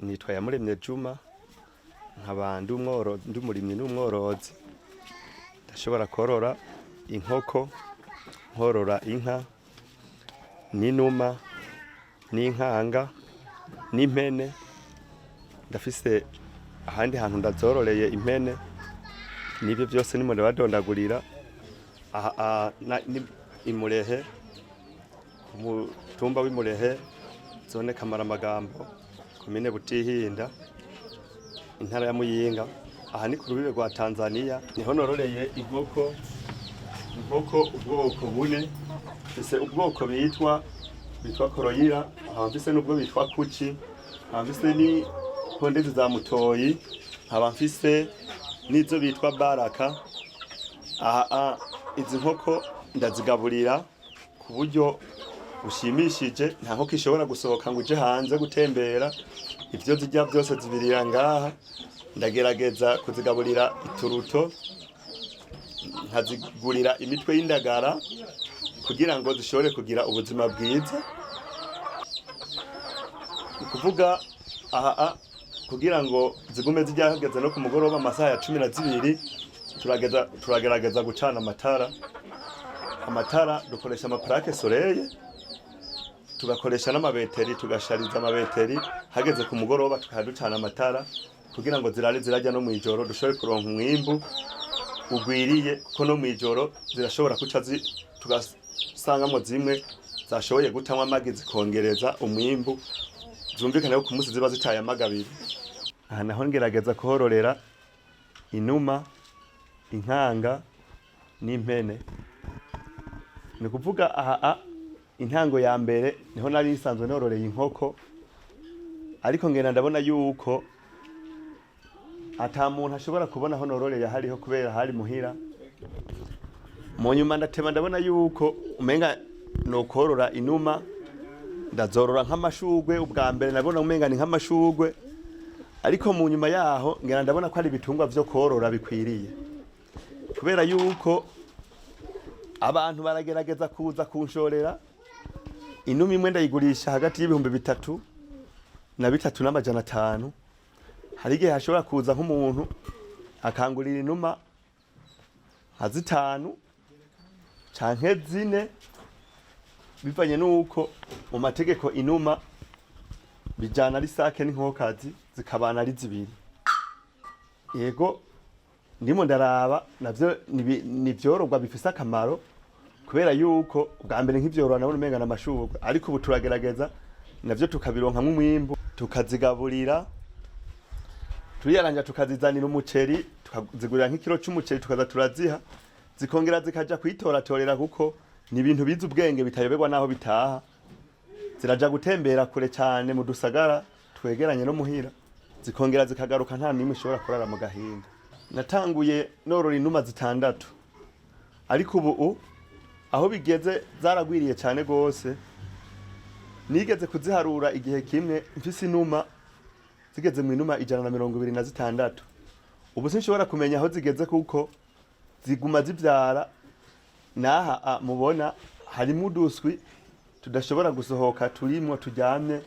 Nitwa Yamuremye Juma, nkaba ndi umurimyi n'umworozi. Ndashobora korora inkoko, nkorora inka n'inuma n'inkanga n'impene. Ndafise ahandi hantu ndazororeye impene, n'ivyo vyose ndimo ndabadondagurira. Aha ni Imurehe, ku mutumba w'Imurehe, zone Kamaramagambo, komine Butihinda, intara ya Muyinga. Aha ni ku rubibe rwa Tanzania, niho nororeye inkoko. Inkoko ubwoko bune: mfise ubwoko bitwa broiler, nkaba mfise n'ubwo bitwa kuci, nkaba mfise n'ipondezi za mutoyi, nkaba mfise n'izo bitwa baraka. Aha izi nkoko ndazigaburira ku buryo bushimishije. Nta nkoko ishobora gusohoka ngo uje hanze gutembera. Ivyo zirya byose zibirira ngaha. Ndagerageza kuzigaburira ituruto, nkazigurira imitwe y'indagara kugira ngo zishobore kugira ubuzima bwiza. Ni ukuvuga aha kugira ngo zigume zirya, hageze no ku mugoroba amasaha ya 12, turagerageza gucana amatara. Amatara dukoresha ama plaques solaires, tugakoresha n'amabatteries, tugashariza amabatteries. Hageze ku mugoroba tukaba ducana amatara kugira ngo zirare zirarya no mw'ijoro, dushobore kuronka umwimbu ugwiriye, kuko no mw'ijoro zirashobora kuca tugasangamwo zimwe zashoboye gutamwa amagi, zikongereza umwimbu. Zumvikane ko ku munsi ziba zitaye amagi abiri. Aha naho ngerageza kuhororera inuma, inkanga n'impene. Ni ukuvuga aha intango ya mbere niho nari nsanzwe nororeye inkoko, ariko ngenda ndabona yuko ata muntu ashobora kubona aho nororeye hariho, kubera hari muhira. Mu nyuma ndatema ndabona yuko umenga nokorora inuma, ndazorora nk'amashugwe. Ubwa mbere nabona umenga ni nk'amashugwe, ariko mu nyuma yaho ngenda ndabona ko ari ibitungwa vyo korora bikwiriye, kubera yuko abantu baragerageza kuza kunshorera. Inuma imwe ndayigurisha hagati y'ibihumbi 3 na 3,500. Hari igihe hashobora kuza nk'umuntu akangurira inuma nka zitanu canke zine, bivanye n'uko mu mategeko inuma bijana ari sake n'inkokazi, zikabana ari zibiri. Yego, ndimo ndaraba navyo ni vyororwa bifise akamaro, kubera yuko ubwa mbere nk'ivyorora nabona umenga n'amashurwe, ariko ubu turagerageza navyo tukabironkamwo umwimbu. Tukazigaburira, turiyaranja, tukazizanira umuceri, tukazigurira nk'ikiro c'umuceri, tukaza turaziha, zikongera zikaja kwitoratorera, kuko ni ibintu bizi ubwenge, bitayoberwa n'aho bitaha. Ziraja gutembera kure cyane mu dusagara twegeranye no muhira, zikongera zikagaruka. Nta nimwe ishobora kurara mu gahinga. Natanguye norora inuma zitandatu, ariko ubu aho bigeze zaragwiriye cyane gose. Nigeze kuziharura igihe kimwe mfise inuma zigeze mu inuma 126. Ubu sinshobora kumenya aho zigeze, kuko ziguma zivyara. Naha mubona harimo uduswi tudashobora gusohoka, turimwo turyamye,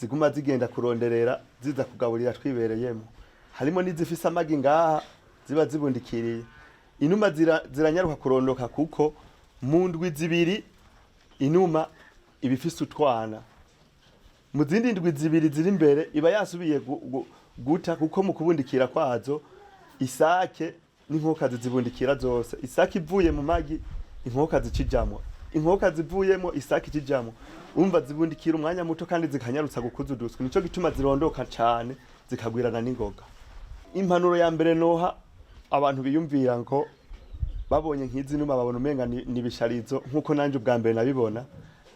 ziguma zigenda kuronderera, ziza kugaburira twibereyemo. Harimo n'izifise amagi ngaha ziba zibundikiriye. Inuma ziranyaruka kurondoka, kuko mu ndwi 2 inuma iba ifise utwana, mu zindi ndwi 2 ziri imbere iba yasubiye guta, kuko mu kubundikira kwazo isake n'inkokazi zibundikira zose. Isake ivuye mu magi, inkokazi ikijamwo, inkokazi ivuyemo, isake ikijamwo. Umva, zibundikira umwanya muto kandi zikanyarutsa gukuza uduswi. Nico gituma zirondoka cane, zikagwirana n'ingoga. Impanuro ya mbere noha abantu biyumvira ngo babonye nk'izi numa babona umenga ni ibisharizo, nk'uko nanje ubwa mbere nabibona,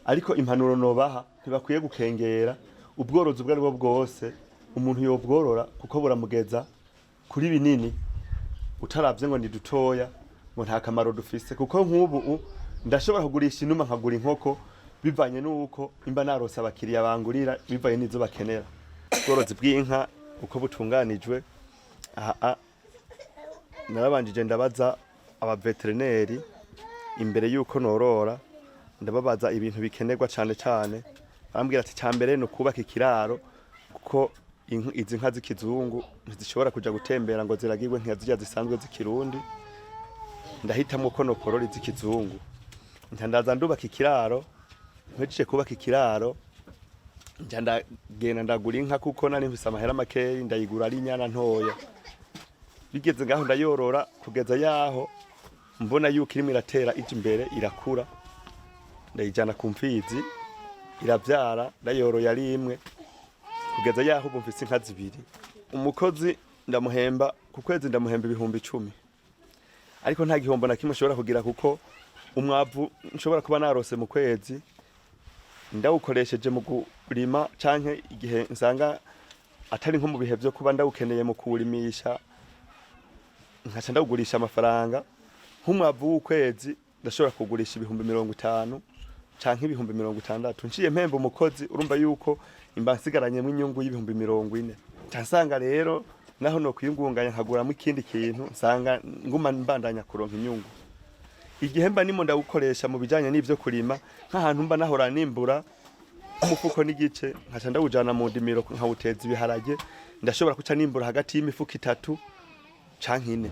ariko impanuro nobaha, ntibakwiye gukengera ubworozi ubwo ari bwo bwose. Umuntu yobworora kuko buramugeza kuri binini, utaravye ngo ni dutoya, ngo nta kamaro dufise, kuko nk'ubu ndashobora kugurisha inuma nkagura inkoko, bivanye n'uko imba narose abakiriya bangurira, bivanye n'izo bakenera. Ubworozi bw'inka uko butunganijwe aha, narabanjije ndabaza abaveterineri imbere yuko norora. Ndababaza ibintu bikenerwa cane cane. Barambwira ati: "Mbere ni ukubaka ikiraro." Kuko izi nka z'ikizungu ntizishobora kuja gutembera ngo ziragirwe nka zirya zisanzwe z'ikirundi. Ndahitamwo ko nokorora iz'ikizungu, nca ndaza ndubaka ikiraro. Mpejeje kubaka ikiraro, nca ndagenda ndagura inka, kuko nari mfise amahera makeyi. Ndayigura ari inyana ntoya. Bigeze ngaho ndayorora kugeza yaho mbona yuko irimo iratera ija imbere, irakura, ndayijana ku mfizi, iravyara. Ndayoroye ari imwe kugeza yaho ubu mfise inka zibiri. Umukozi ndamuhemba ku kwezi, ndamuhemba 10,000, ariko nta gihombo na kimwe nshobora kugira, kuko umwavu nshobora kuba narose mu kwezi ndawukoresheje mu kurima, canke igihe nsanga atari nko mu bihe vyo kuba ndawukeneye mu kuwurimisha, nkaca ndawugurisha amafaranga. Nk'umwavu w'ukwezi ndashobora kugurisha 50,000 canke 60,000. Nciye mpemba umukozi, urumva yuko imba nsigaranyemo inyungu y'40,000. Nca nsanga rero naho no kwiyungunganya nkaguramo ikindi kintu, nsanga nguma mbandanya kuronka inyungu. Igihe mba nimo ndawukoresha mu bijanye n'ivyo kurima, nk'ahantu mba nahora nimbura umufuko n'igice, nkaca ndawujana mu ndimiro nkawuteza ibiharage, ndashobora kuca nimbura hagati y'imifuko 3 canke 4.